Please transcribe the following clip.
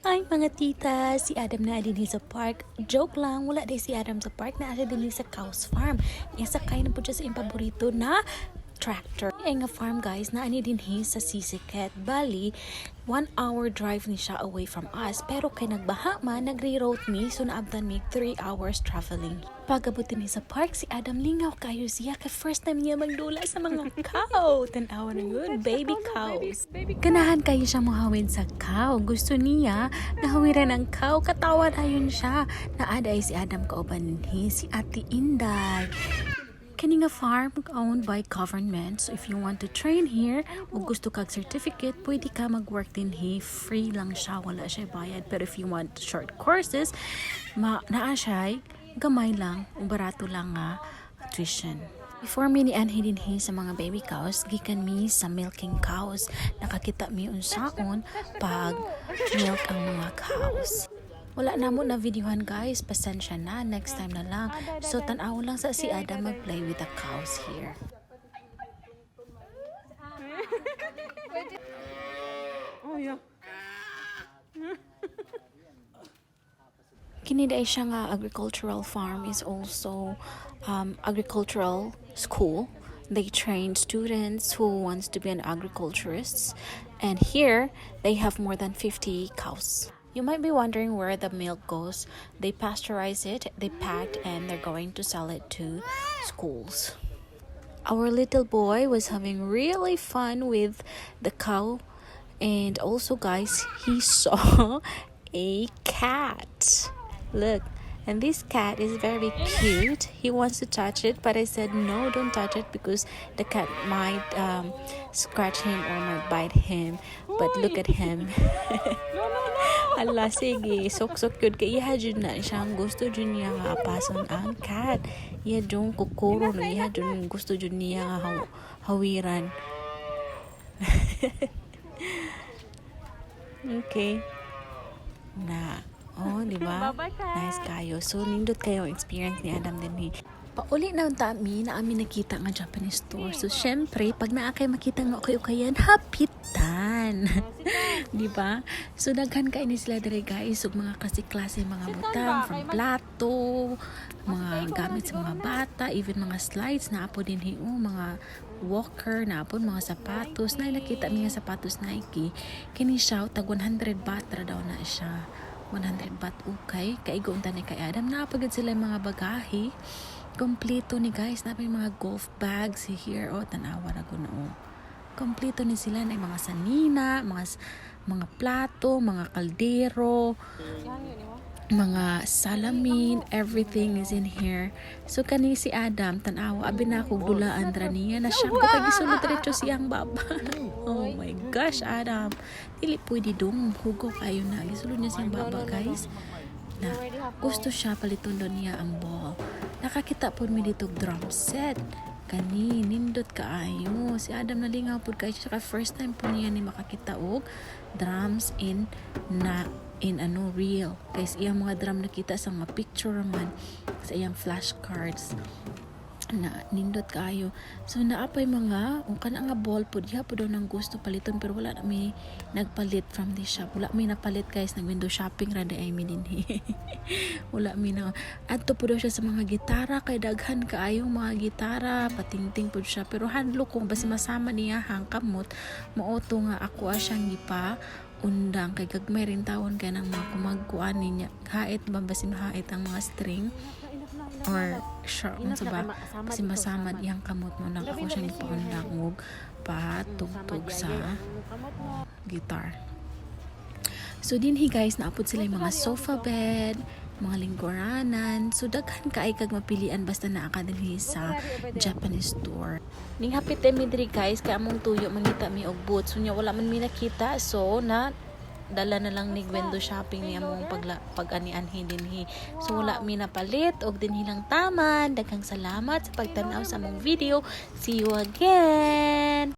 Ay, mga tita, si Adam naa dinhi sa park. Joke lang, wala diay si Adam sa park. Naa siya dinhi sa Cows Farm. Isakay na pod siya sa iyang paborito na tractor. Ay nga farm, guys, naa ni dinhi sa Sisaket. Bali, 1 hour drive ni siya away from us. Pero kay nagbaha man, nag-reroute mi, so naabtan mi 3 hours traveling. Pag-abot dinhi sa park, si Adam, lingaw kayo siya kay first time niya magdula sa mga cow. Tanawa na yun, baby cows. Ganahan kayo siya mohawid sa cow. Gusto niya nahawiran ang cow. Katawa dayon siya. Naa diay si Adam kauban ni si Ate Inday. Kini nga farm owned by government. So if you want to train here o gusto kag certificate, pwede ka mag-work dinhi. Free lang siya, wala siya bayad. Pero if you want short courses, ma naa siya gamay lang, o barato lang nga tuition. Before mi ni anhi dinhi sa mga baby cows, gikan mi sa milking cows. Nakakita mi unsaon pag milk ang mga cows. Wala na mo na videohan, guys. Pasensya na. Next time na lang. So, tanaw lang sa si Adam mag-play with the cows here. Oh, yeah. Kini diay siya nga agricultural farm is also agricultural school. They train students who wants to be an agriculturist. And here, they have more than 50 cows. You might be wondering where the milk goes. They pasteurize it, they packed, and they're going to sell it to schools. Our little boy was having really fun with the cow, and also, guys, he saw a cat. Look, and this cat is very cute. He wants to touch it, but I said, "No, don't touch it," because the cat might scratch him or might bite him. But look at him. Ala, sige, suksok yun. Kay iya jud na siyang gusto jud niya nga apason ang cat. Iya jud kukuro no, iya jud gusto jud niya nga hawiran. Okay. Na, oh, di ba? Bye-bye, cat. Nice kayo. So, nindot kayo ang experience ni Adam dinhi. Pauli na unta mi naa mi nakita nga Japanese store. So, syempre, pag naa kay makita nga okay-okayan, hapitan. Di ba? So, daghan kay ni sila diri, guys. Ug mga kasi-klase mga butang, from plato, mga gamit sa mga bata, even mga slides naa pod dinhi oh, mga walker naa pod, mga sapatos. Na nakita mi nga sapatos Nike. Kini siya tag 100 baht ra daw na siya. 100 baht, okay. Kaigo unta ni kay Adam. Naa pa gud sila mga bagahe. Kompleto ni, guys. Naa may mga golf bags here. Oh, tanawa ra gud na oh. Kompleto ni sila na mga sanina, mga plato, mga kaldero, mga salamin, everything is in here. So kani si Adam, tanawa, abi na ako dulaan ra niya na siya ko kay gisulod diretso siyang baba. Oh my gosh, Adam. Dili pwede dong, hugaw kayo na. Gisulod niya siyang baba, guys. Na gusto siya paliton daw niya ang ball. Nakakita pod mi dito og drum set. Kani nindot kaayo. Si Adam, nalingaw pod kaayo siya kay first time po niya ni makakita og drums in ano, real. Guys, iyang mga drum nakita sa mga picture man sa iyang flashcards na nindot kaayo. So naa pay mga ung kana nga ball pod, iya pod daw nang gusto paliton, pero wala na mi nagpalit from this shop. Wala mi napalit, guys, nag window shopping ra diay mi dinhi. Wala mi na adto pod daw siya sa mga gitara kay daghan kaayo mga gitara, patingting pod siya, pero handlo ko basta masama niya hang kamot. Mao to nga ako siyang gipa undang kay gagmay rin tawon kay nang mga kumagkuan niya. Hait ba, basin hait ang mga string or sharp unsa ba, kasi masamad iyang kamot mo nang ako siyang gipaundang og patugtog sa guitar. So dinhi, guys, naa pod sila yung mga sofa bed, mga lingkuranan. So daghan kaay kag mapilian basta naa ka dinhi sa Japanese store. Ning hapit mi diri, guys, kay among tuyo mangita mi og boots. So nya wala man mi nakita, so na dala na lang ni window shopping ni among pagla, pag-ani-anhi dinhi. So wala mi napalit og dinhi lang taman. Daghang salamat sa pagtan-aw sa among video. See you again.